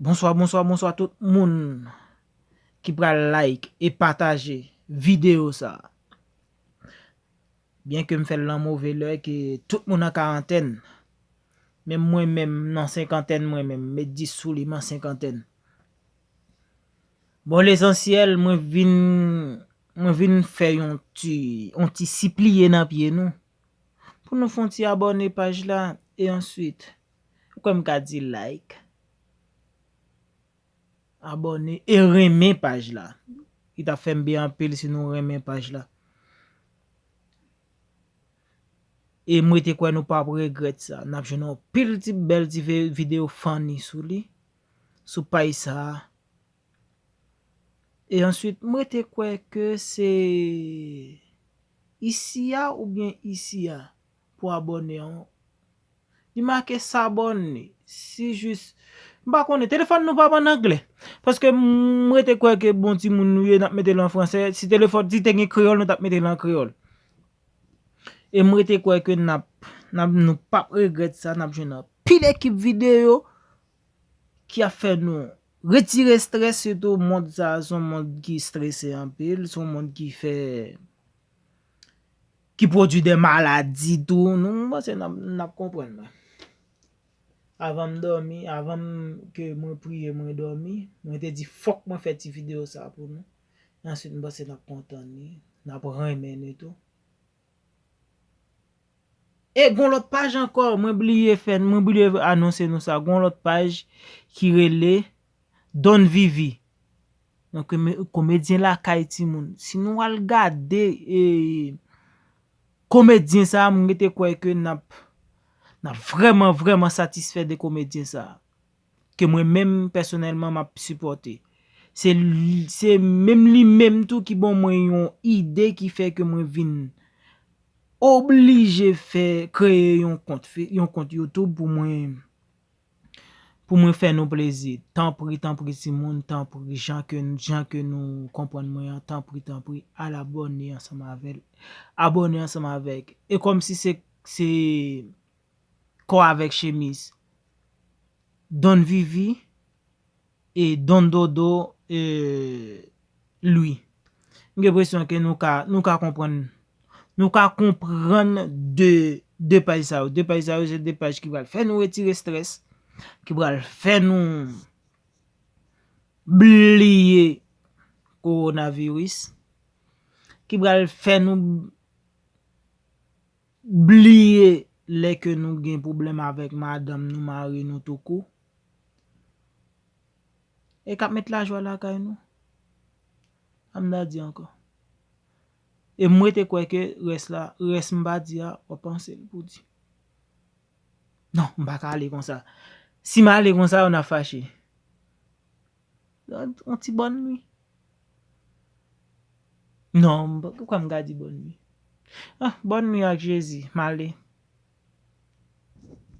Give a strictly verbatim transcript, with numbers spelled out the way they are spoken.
Bonswa, bonswa, bonswa tout moun ki pral like e pataje videyo sa. Byenke m fè l nan move lè ke tout moun an karantèn, men mwen menm m nan senkantèn, mwen menm m met dis sou li, m an senkantèn. Bon, lesansyèl, mwen vin, mwen vin fè yon ti, yon ti sipliye nan pye nou pou nou fè yon ti abòne paj la, e answit, ou kwè m ka di like, abòne e renmen paj la. Li t ap fè m byen anpil si nou renmen paj la. E m rete kwè nou p ap regrèt sa. N ap jwenn yon pil ti bèl ti ve-, videyo funny sou li, sou paj sa a. E answit, m rete kwè ke se isi a oubyen isi a pou abòne an. Li make s'abonner. Si jis, m pa konnen, telefòn nou pa ann anglè. Paske m rete kwè ke bon timoun nou ye, n ap mete l an fransè. Si telefòn, si te gen kreyòl, nou t ap mete l an kreyòl. E m rete kwè ke n ap, n ap, nou p ap regrèt sa, n ap jwenn anpil ekip videyo ki ap fè nou retire estrès, sitou mond sa a, se yon mond ki estrese anpil, se yon mond ki fè, ki pwodui de maladi tou. Nou, m panse n ap, n ap konprann mwen. Avan m dòmi, avan m, ke mwen priye, mwen dòmi, mwen te di fòk mwen fè ti videyo sa pou nou. Answit, m panse n ap kontan li, n ap renmen li tou. E gon lòt paj ankò, mwen bliye fè, mwen bliye anonse nou sa. Gon lòt paj ki rele Don Vivi. Donk, kome-, komedyen lakay timoun. Si nou al gade, e, komedyen sa a, mwen rete kwè ke n ap, n ap vrèman, vrèman satisfè de komedyen sa a. Ke mwen menm, pèsonèlman, m ap sipòte. Se li, se menm li menm tou ki ban mwen yon ide ki fè ke mwen vin oblije fè, kreye yon kont fe-, yon kont YouTube pou mwen, pou mwen fè nou plezi. Tanpri, tanpri, timoun, tanpri, jan ke, jan ke nou konprann mwen an, tanpri, tanpri, al abòne ansanm avè l. Abòne ansanm avèk. E kòmsi se, se kò avèk chemiz. Don Vivi e Don Dodo, e, Louis. M gen enpresyon ke nou ka, nou ka konprann, nou ka konprann de, de paj sa yo. De paj sa yo, se de paj ki pral fè nou retire estrès, ki pral fè nou bliye kowonaviris, ki pral fè nou bliye lè ke nou gen pwoblèm avèk madanm nou, mari nou toukou. E k ap met lajwa lakay nou. Sa m ta di ankò. E m rete kwè ke rès la, rès m pa di a, w ap panse l pou di. Non, m pa ka ale konsa. Si m ale konsa, yo n ap fache. Yon, yon ti bòn nwi. Non, m pa, poukwa m ka di bòn nwi? Ah, bòn nwi ak Jezi, m ale.